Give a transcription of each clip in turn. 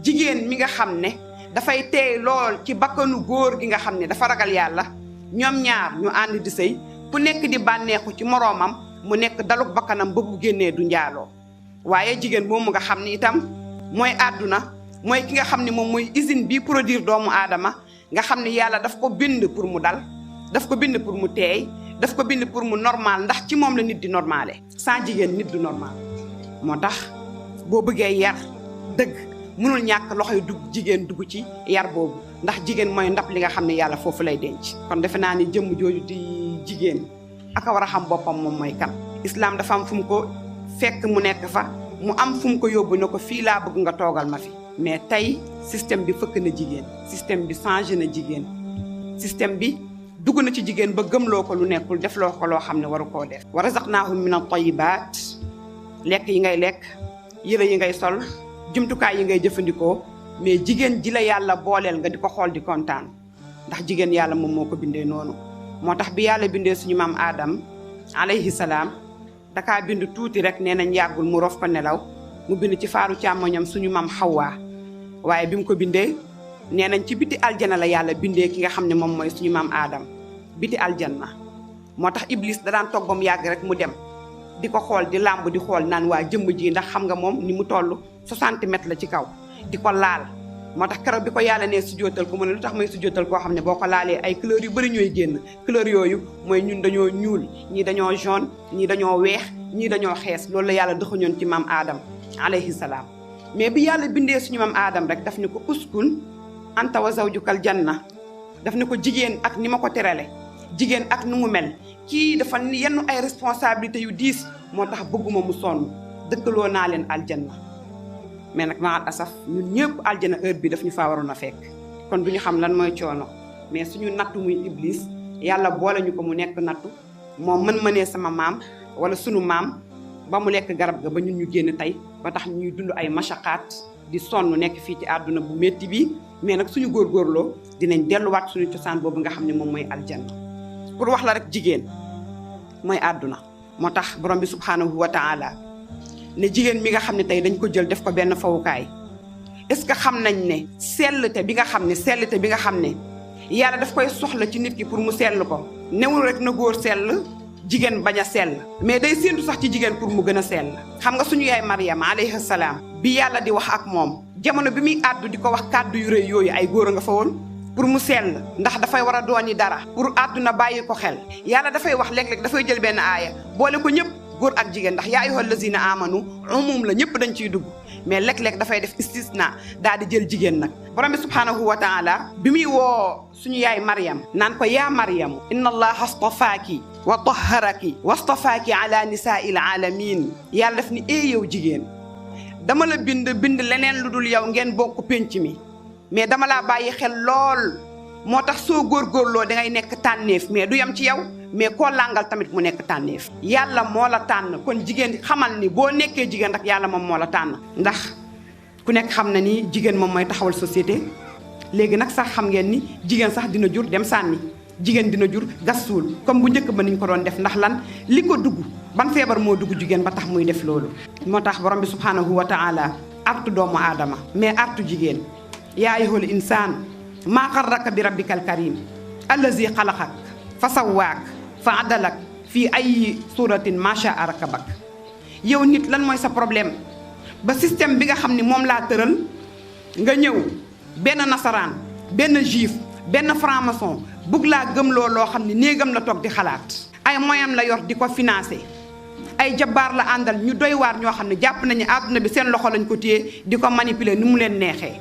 jigéen mi nga xam ne dafay teey lool ci bakkanu góor gi nga xam ne dafa ragal yàlla ñoom ñaar ñu ànd di sëy ku nekk di bànneexu ci moroomam mu nekk daluk bakkanam ba bu génnee du njaaloo waaye jigéen moomu nga xam ne itam mooy àdduna mooy ki nga xam ne moom mooy usine bii produire doomu aadama nga xam ne yàlla daf ko bind pour mu dal daf ko bind pour mu teey daf ko bind pour mu normal ndax ci moom la nit di normale sans jigéen nit du normal moo tax boo bëggee yar dëgg mënul ñàkk loxoy jigéen dugg ci yar boobu ndax jigéen mooy ndab li nga xam ne yàlla foofu lay denc kon defe naa ni jëmm jooju di jigéen aka war a xam boppam moom mooy kan islam dafa am fu mu ko fekk mu nekk fa mu am fu mu ko yóbbu ne ko fii laa bëgg nga toogal ma fi mais tey système bi fëkk na jigéen système bi changé na jigéen système bi dugg na ci jigéen ba gëmloo ko lu nekkul defloo ko loo xam ne waru koo def wa razaqnaahum min at-tayyibaat lekk yi ngay lekk yëre yi ngay sol jumtukaay yi ngay jëfandikoo mais jigéen ji la yàlla booleel nga di ko xool di kontaan ndax jigéen yàlla moom moo ko bindee noonu moo tax bi yàlla bindee suñu maam Adam alayhi salaam dakaa bind tuuti rek nee nañ yàggul mu rof ko nelaw mu bind ci faaru càmmoñam suñu maam Hawa waaye bi mu ko bindee nee nañ ci biti aljana la yàlla bindee ki nga xam ne moom mooy suñu maam Adam biti aljanna moo tax Iblis da daan toog ba mu yàgg rek mu dem di ko xool di làmb di xool naan waa jëmm ji ndax xam nga moom ni mu toll 60 mètres la ci kaw di ko laal moo tax keroog bi ko yàlla nee sujjóotal ko mu ne lu tax may sujjóotal koo xam ne boo ko laalee ay couleurs yu bëri ñooy génn couleurs yooyu mooy ñun dañoo ñuul ñii dañoo jaune ñii dañoo weex ñii dañoo xees loolu la yàlla dëxañoon ci maam Adam alayhi salaam mais bi yàlla bindee suñu maam Adam rek daf ne ko uskun anta wa zawjukal janna daf ne ko jigéen ak ni ma ko terale jigéen ak nu mu mel kii dafa yenn ay responsabilités yu diis moo tax bëgguma mu sonn dëkkaloo naa leen aljanna mais nag maal asaf ñun ñëpp aljana heure bi daf ñu faa waroon a fekk kon du ñu xam lan mooy coono mais suñu nattu muy iblis yàlla boole ñu ko mu nekk nattu moom mën-mënee sama maam wala sunu maam ba mu lekk garab ga ba ñun ñu génn tey ba tax ñuy dund ay machaqaat di sonn nekk fii ci àdduna bu métti bi mais nag suñu góorgóorloo dinañ delluwaat suñu cosaan boobu nga xam ne moom mooy aljanna pour wax la rek jigéen mooy àdduna moo tax borom bi subhanahu wa taala ne jigéen mi nga xam ne tey dañ ko jël def ko benn fawukaay est-ce que xam nañ ne sellte bi nga xam ne yàlla daf koy soxla ci nit ki pour mu sell ko newul rek na góor sell jigéen bañ a sell mais day séentu sax ci jigéen pour mu gën a sell xam nga suñu yaay Maryam alayhi salaam bi yàlla di wax ak moom jamono bi muy àddu di ko wax kàddu yu rëy yooyu ay góor a nga fa woon pour mu sell ndax dafay war a dooni dara pour àdduna bàyyi ko xel yàlla dafay wax léeg-léeg dafay jël benn aaya boole ko ñëpp góor ak jigéen ndax yaa ayyuhal lazina amanu umum la ñëpp dañ ciy dugg mais léeg-léeg dafay def istisna daal di jël jigéen nag borom bi subhanahu wa taala bi muy woo suñu yaay Maryam naan ko yaa Maryamu inna allaha astafaaki wa tahharaki wastafaaki ala nisaa'il alamin yàlla daf ni yow jigéen dama la bind leneen lu dul yow ngeen bokk pénc mi mais dama laa bàyyi xel lool moo tax soo góorgóorloo dangay nekk tànneef mais du yem ci yow mais koo làngal tamit mu nekk tànneef yàlla moo la tànn kon jigéen xamal ni boo nekkee jigéen rek yàlla moom moo la tànn ndax ku nekk xam na ni jigéen moom mooy taxawal société léegi nag sax xam ngeen ni jigéen sax dina jur dem sànni jigéen dina jur gas suul comme bu njëkk ba niñ ko doon def ndax lan li ko dugg ban feebar moo dugg jigéen ba tax muy def loolu moo tax borom bi subhanahu wa taala artu doomu aadama mais artu jigéen yaa ayyuhal insaan maa garraka bi rabbikal karim allazi xalaqak fa sawwaak fa adalak fii ay suratin ma shaa rakabak yow nit lan mooy sa problème ba système bi nga xam ni moom laa tëral nga ñëw benn nasaraan benn juif benn franc-maçon bugg laa gëmloo loo xam ni néegam la toog di xalaat ay moyen la yor di ko financé ay jabaar la àndal ñu doy waar ñoo xam ne jàpp nañu àdduna bi seen loxo lañ ko téye di ko manipuler ni mu leen neexee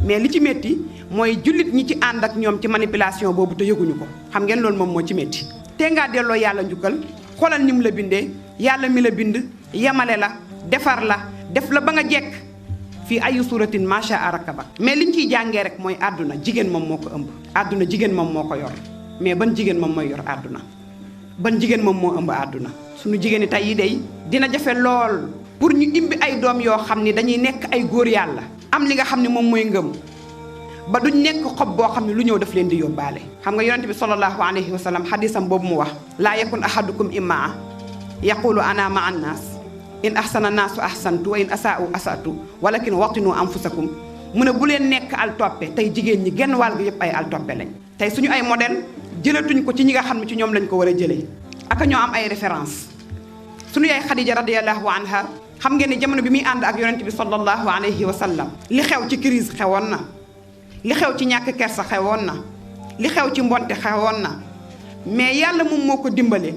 mais li ci métti mooy jullit ñi ci ànd ak ñoom ci manipulation boobu te yëguñu ko xam ngeen loolu moom moo ci métti te ngaa delloo yàlla njukkal xoolal ni mu la bindee yàlla mi la bind yamale la defar la def la ba nga jekk fii ayu suratin macha arakaba mais liñ ciy jàngee rek mooy àdduna jigéen moom moo ko ëmb àdduna jigéen moom moo ko yor mais ban jigéen moom mooy yor àdduna ban jigéen moom moo ëmb àdduna suñu jigéen ñi tey yi day dina jafe lool pour ñu imbi ay doom yoo xam ni dañuy nekk ay góor yàlla am li nga xam ne moom mooy ngëm ba duñ nekk xob boo xam ne lu ñëw daf leen di yóbbaale xam nga yonente bi sallallahu alayhi wa sallam xadisam boobu mu wax laa yakun ahadukum immaa yaqulu ana ma annaas in ahsana naasu ahsantu wa in asaa'u asatu walakin waqtinu anfusakum mu ne bu leen nekk al toppe tey jigéen ñi genn wàll gi yëpp ay al toppe lañ tey suñu ay modèle jëlatuñ ko ci ñi nga xam ne ci ñoom lañ ko war a jëlee aka ñoo am ay référence suñu yaay Xadija radiyallahu anha xam ngeen ne jamono bi muy ànd ak yonent bi sallallahu alayhi wa sallam li xew ci crise xewoon na li xew ci ñàkk kersa xewoon na li xew ci mbonte xewoon na mais yàlla moom moo ko dimbale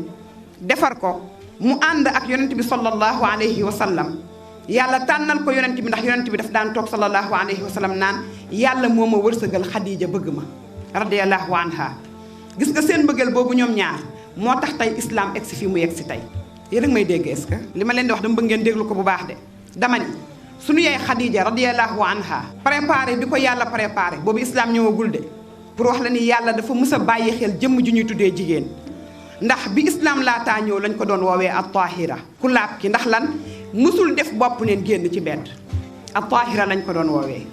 defar ko mu ànd ak yonent bi sallallahu alayhi wa sallam yàlla tànnal ko yonent bi ndax yonent bi daf daan toog sallallahu alayhi wa sallam naan yàlla moo ma wërsëgal Xadija bëgg ma radiyallahu anha gis nga seen bëggal boobu ñoom ñaar moo tax tey islam egsi fii mu egsi tey yéen a ngi may dégg est-ce que li ma leen di wax dama bëgg ngeen déglu ko bu baax de dama ni suñu yaay Xadija radiyallahu anha préparé bi ko yàlla préparé boobu islam ñëwagul de pour wax la ni yàlla dafa mës a bàyyi xel jëmm ju ñuy tuddee jigéen ndax bi islam laataa ñëw lañ ko doon woowee at-tahira ku laab ki ndax lan mësul def bopp neen génn ci bedd at-tahira lañ ko doon woowee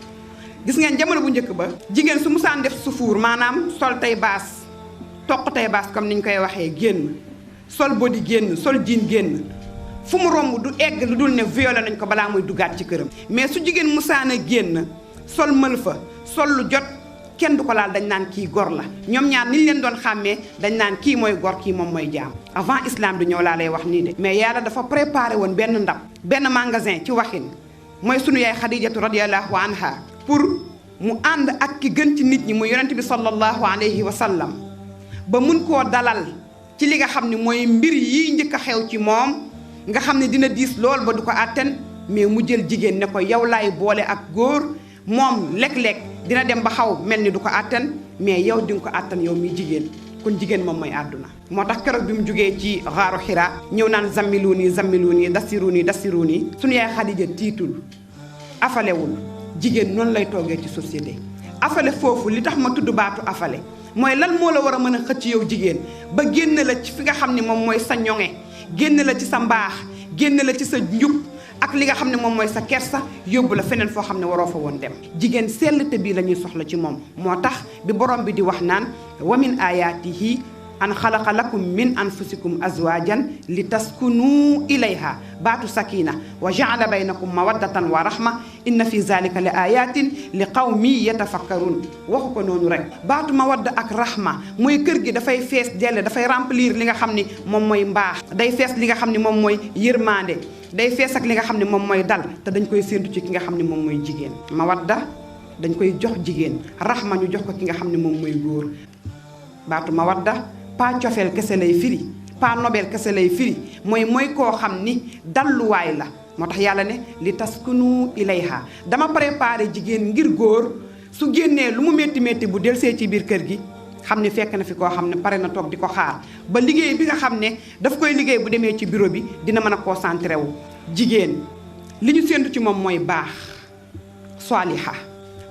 gis ngeen jamono bu njëkk ba jigéen su musaan def sufuur maanaam sol tay baas toq tay baas comme niñ koy waxee génn sol body génn sol jean génn fu mu romb du egg lu dul ne violé nañ ko balaa muy duggaat ci këram mais su jigéen musaan a génn sol mël fa sol lu jot kenn du ko laal dañ naan kii gor la ñoom ñaar niñ leen doon xàmmee dañ naan kii mooy gor kii moom mooy jaam avant islam du ñëw laa lay wax nii de mais yàlla dafa préparé woon benn ndab benn magasin ci waxin mooy sunu yaay Xadijatu radiyallahu anha pour mu ànd ak ki gën ci nit ñi mu yonent bi sallallahu alayhi wa sallam ba mun koo dalal ci li nga xam ne mooy mbir yi njëkk a xew ci moom nga xam ne dina diis lool ba du ko àtten mais mu jël jigéen ne ko yow laay boole ak góor moom léeg-léeg dina dem ba xaw mel ni du ko àttan mais yow di nga ko àttan yow muy jigéen kon jigéen moom mooy àdduna moo tax keroog bi mu jógee ci xaaru Xiraa ñëw naan zammiluuni zammiluuni dassiruuni dassiruuni suñu yaay Xadija tiitul afalewul jigéen noonu lay toogee ci société afale foofu li tax ma tudd baatu afale mooy lan moo la war a mën a xëcc yow jigéen ba génn la ci fi nga xam ne moom mooy sa ñoŋe génn la ci sa mbaax génn la ci sa njub ak li nga xam ne moom mooy sa kersa yóbbu la feneen foo xam ne waroo fa woon dem jigéen sellte bii la ñuy soxla ci moom moo tax bi borom bi di wax naan wa min ayaatihi an xalaqa lakum min anfusikum azwajan li taskunu ilayha baatu sakina wa jaala baynakum mawaddatan wa rahma inna fi zalika li ayatin li qawmi yatafakkarun waxu ko noonu rek baatu mawadda ak rahma mooy kër gi dafay fees dell dafay remplir li nga xam ni moom mooy mbaax day fees li nga xam ni moom mooy yërmande day fees ak li nga xam ne moom mooy dal te dañ koy séentu ci ki nga xam ne moom mooy jigéen mawadda dañ koy jox jigéen rahma ñu jox ko ki nga xam ne moom mooy góor baatu mawadda pas cofeel kese lay firi pas nobel kese lay firi mooy koo xam ni dalluwaay la moo tax yàlla ne li taskunu ilayha dama préparé jigéen ngir góor su génnee lu mu métti métti bu delsee ci biir kër gi xam ne fekk na fi koo xam ne pare na toog di ko xaar ba liggéey bi nga xam ne daf koy liggéey bu demee ci bureau bi dina mën a concentré wu jigéen li ñu séentu ci moom mooy baax saaliha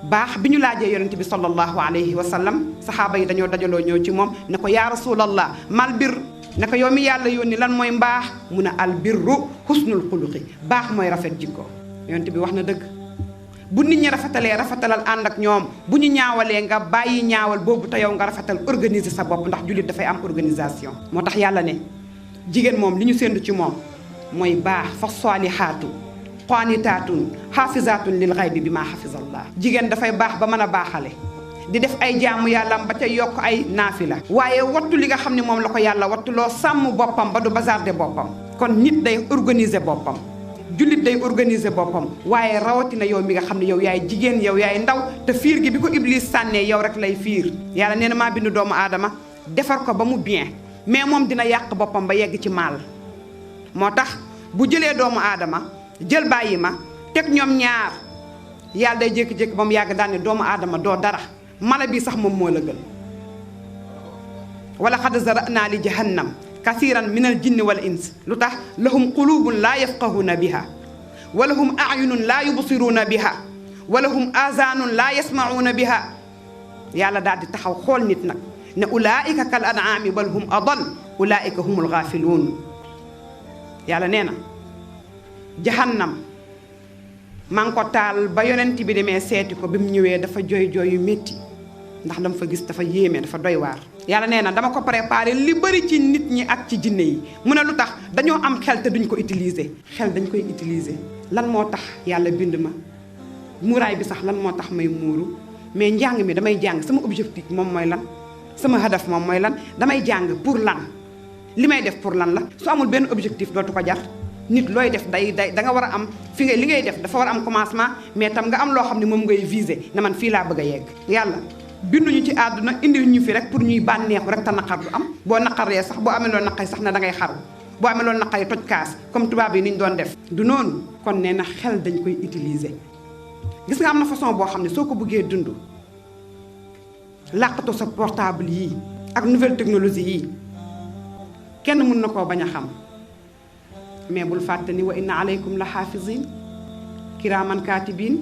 baax bi ñu laajee yonent bi sallallahu alayhi wa sallam saxaaba yi dañoo dajaloo ñëw ci moom ne ko yaa rasulallah mal bir ne ko yow mi yàlla yónni lan mooy mbaax mu ne al birru husnul xuluqi baax mooy rafet jikko yonent bi wax na dëgg bu nit ñi rafetalee rafetalal ànd ak ñoom bu ñu ñaawalee nga bàyyi ñaawal boobu te yow nga rafetal organiser sa bopp ndax jullit dafay am organisation moo tax yàlla ne jigéen moom li ñu séntu ci moom mooy baax fa saalihaatu qaanitaatun xaafizaatun lil xaybi bi maa xafizallah jigéen dafay baax ba mën a baaxale di def ay jaamu yàllam ba ca yokk ay naafila waaye wattu li nga xam ne moom la ko yàlla wattu loo sàmm boppam ba du bazarde boppam kon nit day organiser boppam jullit day organiser boppam waaye rawatina yow mi nga xam ne yow yaay jigéen yow yaay ndaw te fiir gi bi ko Iblis sànnee yow rek lay fiir yàlla nee na maa bindu doomu aadama defar ko ba mu bien mais moom dina yàq boppam ba yegg ci maal moo tax bu jëlee doomu aadama jël bàyyi ma teg ñoom ñaar yàlla day jékki-jékki ba mu yàgg daal ne doomu aadama doo dara mala bi sax moom moo la gën wala xad zara'naa li jahannam kasiran min al jinni wal ins lu tax lahum qulubun laa yafqahuna biha wa lahum ayunun laa yubsiruuna biha wa lahum azanun laa yasmauuna biha yàlla daal di taxaw xool nit nag ne ulaika kal an'aami bal hum adal ulaika humul gaafiluun yàlla nee na jahannam maa ngi ko taal ba yonent bi demee seeti ko bi mu ñëwee dafa jooy jooy yu métti ndax dama fa gis dafa yéeme dafa doy waar yàlla nee na dama ko préparé li bëri ci nit ñi ak ci jinne yi mu ne lu tax dañoo am xel te duñ ko utiliser xel dañ koy utiliser lan moo tax yàlla bind ma muuraay bi sax lan moo tax may muuru mais njàng mi damay jàng sama objectif moom mooy lan sama hadaf moom mooy lan damay jàng pour lan li may def pour lan la su amul benn objectif dootu ko jar nit looy def day da nga war a am fi nga li ngay def dafa war a am commencement mais tam nga am loo xam ne moom ngay viser ne man fii laa bëgg a yegg yàlla binduñu ci àdduna indi ñu fi rek pour ñuy bànneexu rek te naqar du am boo naqaree sax boo amee loolu naqari sax ne da ngay xaru boo amee loolu naqari toj kaas comme tubaab yi ni ñu doon def du noonu kon nee na xel dañ koy utiliser gis nga am na façon boo xam ne soo ko bëggee dund làqatu sa portable yii ak nouvelle technologie yii kenn mën na koo bañ a xam mais bul fàtte ni wa inna aleykum la xaafizin kiraaman kaatibiin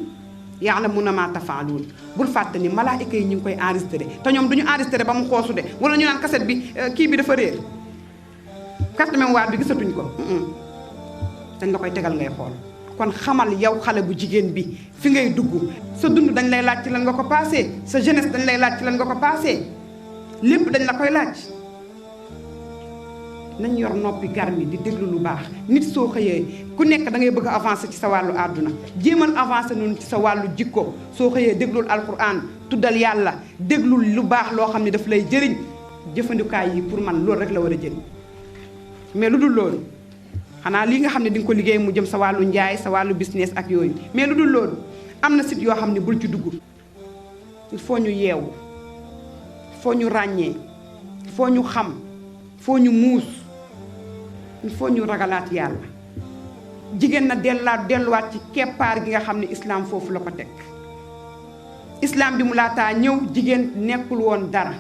ya'lamuuna maa taf'aluun bul fàtte ni malaayika yi ñu ngi koy enregistré te ñoom duñu enregistré ba mu xoosu de wala ñu naan cassette bi kii bi dafa réer carte mémoire bi gisatuñ ko dañ la koy tegal ngay xool kon xamal yow xale bu jigéen bi fi ngay dugg sa dund dañ lay laaj ci lan nga ko passé sa jeunesse dañ lay laaj ci lan nga ko passé lépp dañ la koy laaj nañ yor noppi garmi di déglu lu baax nit soo xëyee ku nekk da ngay bëgg a avancer ci sa wàllu àdduna jéemal avancer noonu ci sa wàllu jikko soo xëyee déglul alquran tuddal yàlla déglul lu baax loo xam ne daf lay jëriñ jëfandikaay yi pour man loolu rek la war a jëriñ mais lu dul loolu xanaa lii nga xam ne di nga ko liggéey mu jëm sa wàllu njaay sa wàllu business ak yooyu mais lu dul loolu am na site yoo xam ne bul ci dugg il faut ñu yeewu foo ñu ràññee foo ñu xam foo ñu muus il faut ñu ragalaat yàlla jigéen na delluwaat ci keppaar gi nga xam ne islam foofu la ko teg islam bi mu laataa ñëw jigéen nekkul woon dara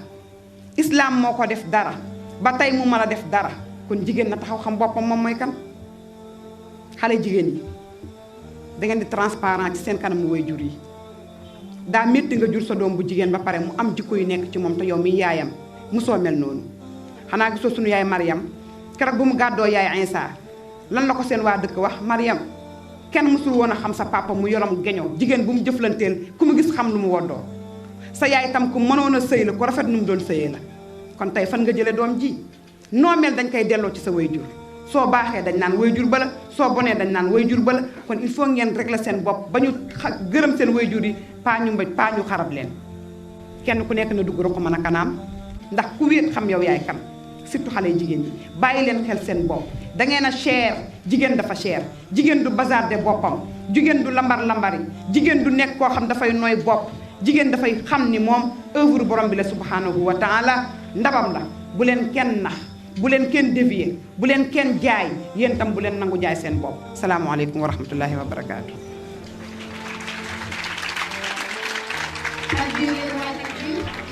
islam moo ko def dara ba tey mu mën a def dara kon jigéen na taxaw xam boppam moom mooy kan xale jigéen yi da ngeen di transparent ci seen kanam waajur yi daa métti nga jur sa doom bu jigéen ba pare mu am jikko yu nekk ci moom te yow mi yaayam musoo mel noonu xanaa gisoo sunu yaay Mariam keroog bu mu gàddoo yaay Insa lan la ko seen waa dëkk wax Mariam kenn musul woon a xam sa papa mu yorom geñoo jigéen bu mu jëflanteel ku mu gis xam lu mu woddoo sa yaay tam ku mënoon a sëy la ku rafet nu mu doon sëyee la kon tey fan nga jële doom ji noo mel dañ koy delloo ci sa waajur soo baaxee dañ naan waajur ba la soo bonee dañ naan waajur ba la kon il faut ngeen régler seen bopp ba ñu gërëm seen waajur yi paa ñu mbëj paa ñu xarab leen kenn ku nekk na dugg rek ko mën a kanaam ndax ku wéet xam yow yaay kan surtout xale jigéen ñi bàyyi leen xel seen bopp da ngeen a cher jigéen dafa cher jigéen du bazarde boppam jigéen du lambar-lambari jigéen du nekk koo xam dafay nooy bopp jigéen dafay xam ni moom œuvre borom bi la subhanahu wa taala ndabam la bu leen kenn nax bu leen kenn dévier bu leen kenn jaay yéen tam bu leen nangu jaay seen bopp salaamaaleykum wa rahmatullahi wa barakaatu. Al-Birr